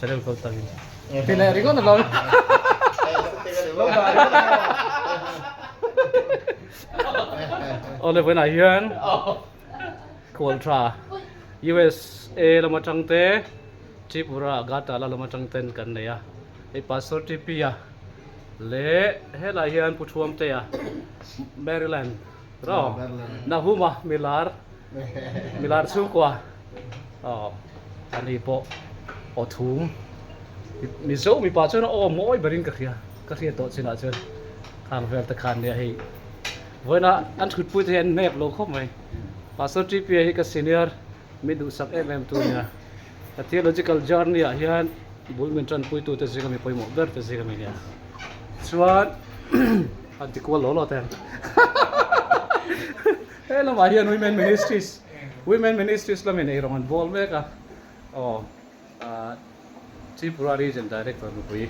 Channel kal tangin. Ti leh ringawt alo. Awle vawiinah hian Kualtha USA lam atang te Tripura Agartala lam atang ten kan nei a. Hei Pastor TP a leh helai hian Pu Thuamtea Maryland ro Nahuma milar milar chhungkua aw ani pawh aw thum Mizo mipa chuan aw mawi berin ka hria ka hria tawh chinah chuan khang vel te khan nia hei vawiina an thutpui te hi an nep lo khawp mai Pastor TPA hi ka senior mi duhsak em em tu nia ka theological journey ah hian bul min tanpui tu te zinga mi pawimawh ber te zinga mi nia chuan an ti kual lo lo te he lamah hian women ministries women ministries lamin eirawng an bawl mek a aw ah Tripura region director nupui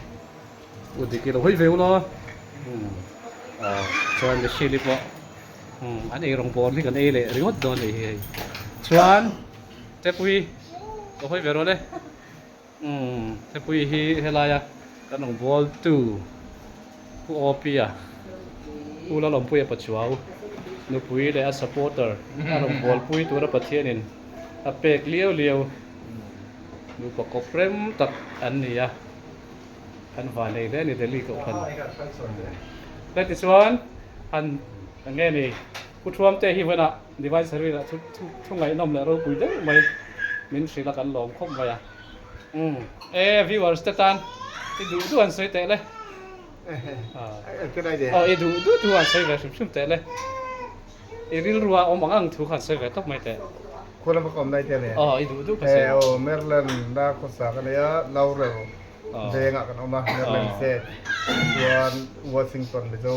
u Diki lo hawi ve u law aw chuan Michelle-i pawh an eirawng bawl hi kan ei leh ringawt dawn a nih hi hei chuan Tepui ka hawi ve rawh le. Umm hepui hi helaia kan rawn bawl tu Pu Awpia Pu Lalawmpuia Pachuau nupui leh a supporter a rawn bawlpui tura Pathianin a pek liau liau nupa kawp rem tak an ni a, kan vanei hle a ni Delhi kohhran. Hle tichuan han eng nge ni Pu Thuamte hi vawiinah Divine Service ah thu thu ngaihnawm leh ropui deuh mai min hrilh a kan lawm khawp mai a. Umm e viewers te tan i duh duh an sawi teh le. Aw i duh duh thu an sawi ve hrim hrim teh le. I rilru a awm ang ang thu kha an sawi ve tawp mai teh. Khua lama ka awm lai te le. Aw i duh duh ka sawi. E aw Maryland la khawsa ka nei a Laurel vengah kan awm a Maryland state chuan Washington Mizo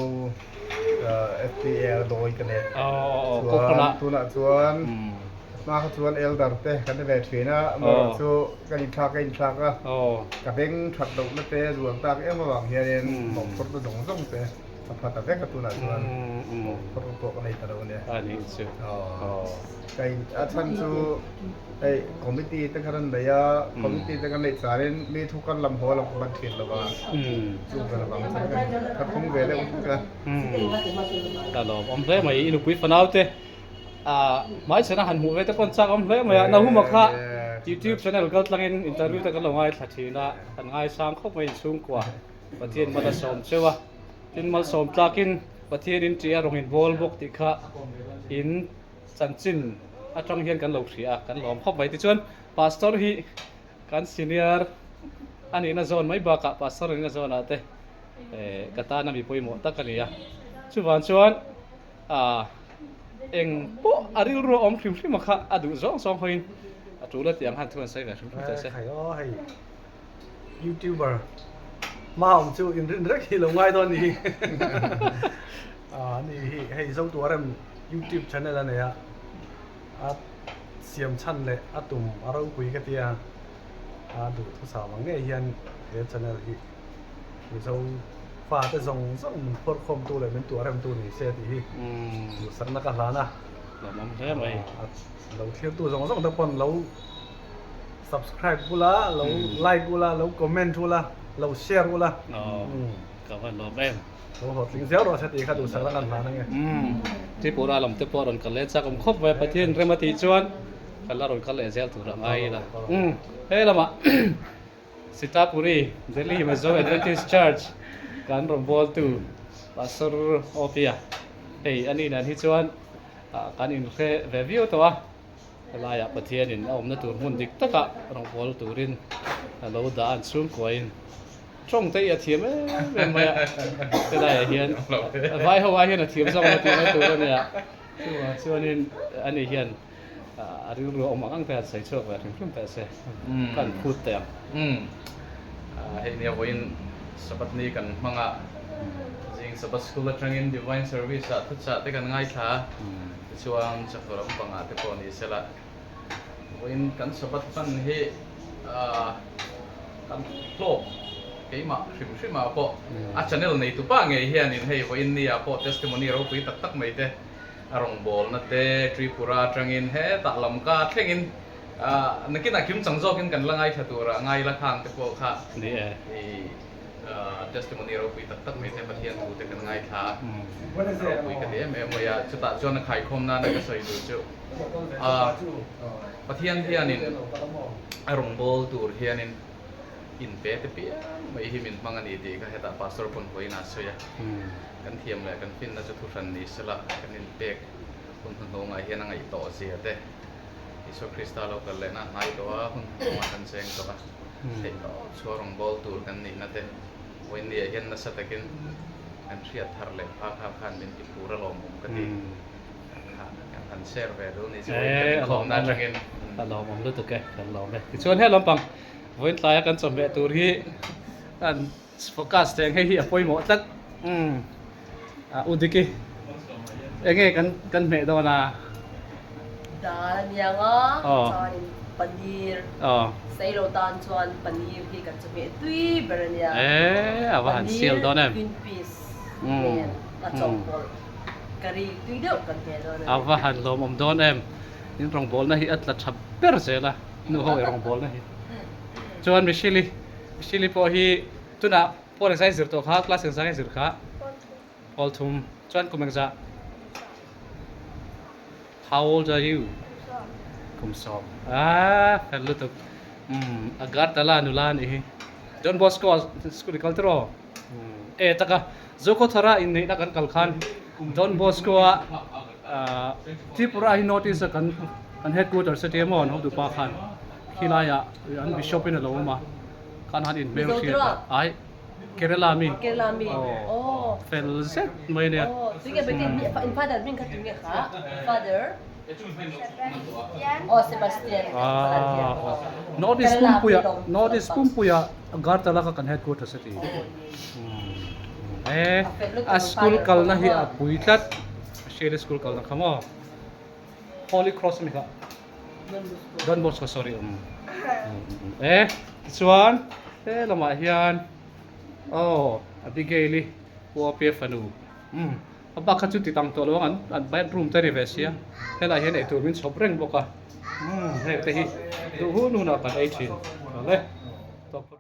SPL dawi ka nei. Chuan tunah chuan hma kha chuan elder te kan ni ve thin a, amaherawh chu kan inthlak ka inthlak a, ka beng that lohna te zual tak em avang hianin mawhphurhna zawng zawng te a pha ta vek a tunah chuan mawhphurhna pawh ka nei ta lo a nia. Ka in a chhan chu hei committee te khan an nei a, committee te kan neih chuanin mi thu kan lam haw lam ka ban thin lo va, chu vel avang chuan kan khat phung ve deuh bawk a. Ka lawm awm hle mai, i nupui fanau te hmaichhana han hmuh ve te pawh an chak awm hle mai a, Nahuma kha youtube channel kal tlangin interview te kan lo ngaithla thin a, kan ngaisang khawp mai inchhungkua Pathian mal a sawm cheu a, tin malsawm tlakin Pathian in tia rawng in bawl bawk tih kha in Chanchin atang hian kan lo hria a, kan lawm khawp mai. Tichuan Pastor hi kan senior a nihna zawn mai bakah Pastor a nihna zawnah te ka tana mi pawimawh tak a ni a. Chuvang chuan ah eng pawh a rilru a awm hrim hrim a kha a duh zawng zawng hawiin a tul a tih ang khan thu an sawi ve hrim hrim teh se. Khai aw hei YouTuber hma awm chu inrin reng hi lo ngai dawn ni hi. Ani hi hei Zotuarem YouTube channel a nei a, a siam chhan leh a tum a ropui ka tia, a duh thusam ang ngei hian he channel hi Mizo fate zawng zawng min phawrhkhawm tu leh min tuarem tu ni se tih hi duhsakna ka hlan a. Lawmawm hle mai. Lo thlir tu zawng zawng te pawn lo subscribe ula, lo like ula, lo comment ula, lo share ula. Ka van lawm em. Lo hlawhtling zel rawh se tih kha duhsak na kan hlan ange. Umm Tripura lam te pawh a rawn kal leh chak awm khawp mai a, Pathian rem a tih chuan kan la rawn kal leh zel tur a ngai ila. Umm he lamah Sitapuri Delhi Mizo Adventist Church kan rawn bawltu Pastor Opia hei a nih dan hi chuan kan inhre ve viau tawh a, helaiah Pathianin a awmna tur hmun dik takah rawn bawl turin a lo dah an chhungkuain Tawng te i a thiam em em mai a, helaiah hian vai ho ai hian a thiam zawk ang a tih mai tur a nia. Chuvang chuanin ani hian a rilru a awm ang ang te han sawi chhuak ve hrim hrim teh se, ka han phut teh ang. Hei nia vawiin Sabbath ni kan hmang a, zing Sabbath school atangin Divine Service ah thuchah te kan ngaithla a, tichuan chawhnu lampangah te pawh ni sela Vawiin kan Sabbath hman hi kan hlawk keimah hrim hrim ah pawh a channel nei tu pa ngei hianin hei vawiin ni ah pawh testimony ropui tak tak mai te a rawngbawlna te Tripura atangin hetah Lamka thlengin Nakinah kim chang zawkin kan la ngaithla tura ngai la khang te pawh kha Ni e. I testimony ropui tak tak mai te Pathian thu te kan ngaithla a, ropui ka ti em em mai a. Chutah chuan a khaikhawm nana ka sawi duh chu Pathian hianin a rawngbâwl tur hianin inpe te piang mai hi min hmang a ni tih kha hetah Pastor pawn vawiin a sawi a. Kan thiam leh kan finna chu thuhran ni sela kan inpek hun hnuhnungah hian a ngaih tawh zia te Isua Krista lo kal lehna a hnai tawh a, hun hnuhnungah kan cheng tawh a, theih tawp chhuah rawngbâwl tur kan nihna te vawiinniah hian nasa takin kan hriat thar leh phak kha khan min ti phur alawmawm ka ti. Kha kan han share ve duh ni chu vawiin kan inkhawmna atangin. A lawmawm lutuk e, kan lawm e. Tichuan he lampang vawiin tlaia kan chawhmeh tur hi an Focus teng hei hi a pawimawh tlat. Umm a u Diki enge kan kan hmeh dawn a? Dal a niang a, chuanin paneer sailo tan chuan paneer hi kan chawhmeh tui ber a nia. E a va han sial dawn em. Paneer green peas nen a chawhpawlh curry tui deuh kan hmeh dawn a ni. A va han lawmawm dawn em. In rawngbawlna hi a tla tha ber zel a, nu ho i rawngbawlna hi. Chuan Michelle-i Michelle-i pawh hi tunah pawl engzah i zir tawh kha, class engzah i zir kha? Pawl thum. Chuan kum engzah? How old are you? Kum sawm. Ah, fel lutuk. Umm, Agartala nula a nih hi. Don Bosco school i kal tiraw? E taka, Zokhawthara inneihna kan kal khan Don Bosco-a Tripura hi North East-a kan kan headquarters a tia maw an hotu pa khan khilaiah an bishop in a lo awm a khan han inhmel hriat a ai Kerala mi Kerala mi aw fel zet mai ania Father aw Sebastian North East pumpuia North East pumpuia Agartala kha kan headquarters a ti e a school kalna hi a pui tlat Shelley school kalna kha maw Holy Cross ami kha Don Bosco sorry um e tichuan he lamah hian aw Abigail-i Pu Apia fanu um a bak kha chu ti tang tawh lo ang an an bedroom te a ni ve sia helaiah hian eitur min chhawp reng bawk a um heng te hi duh hun hunah kan ei thin awle tawp.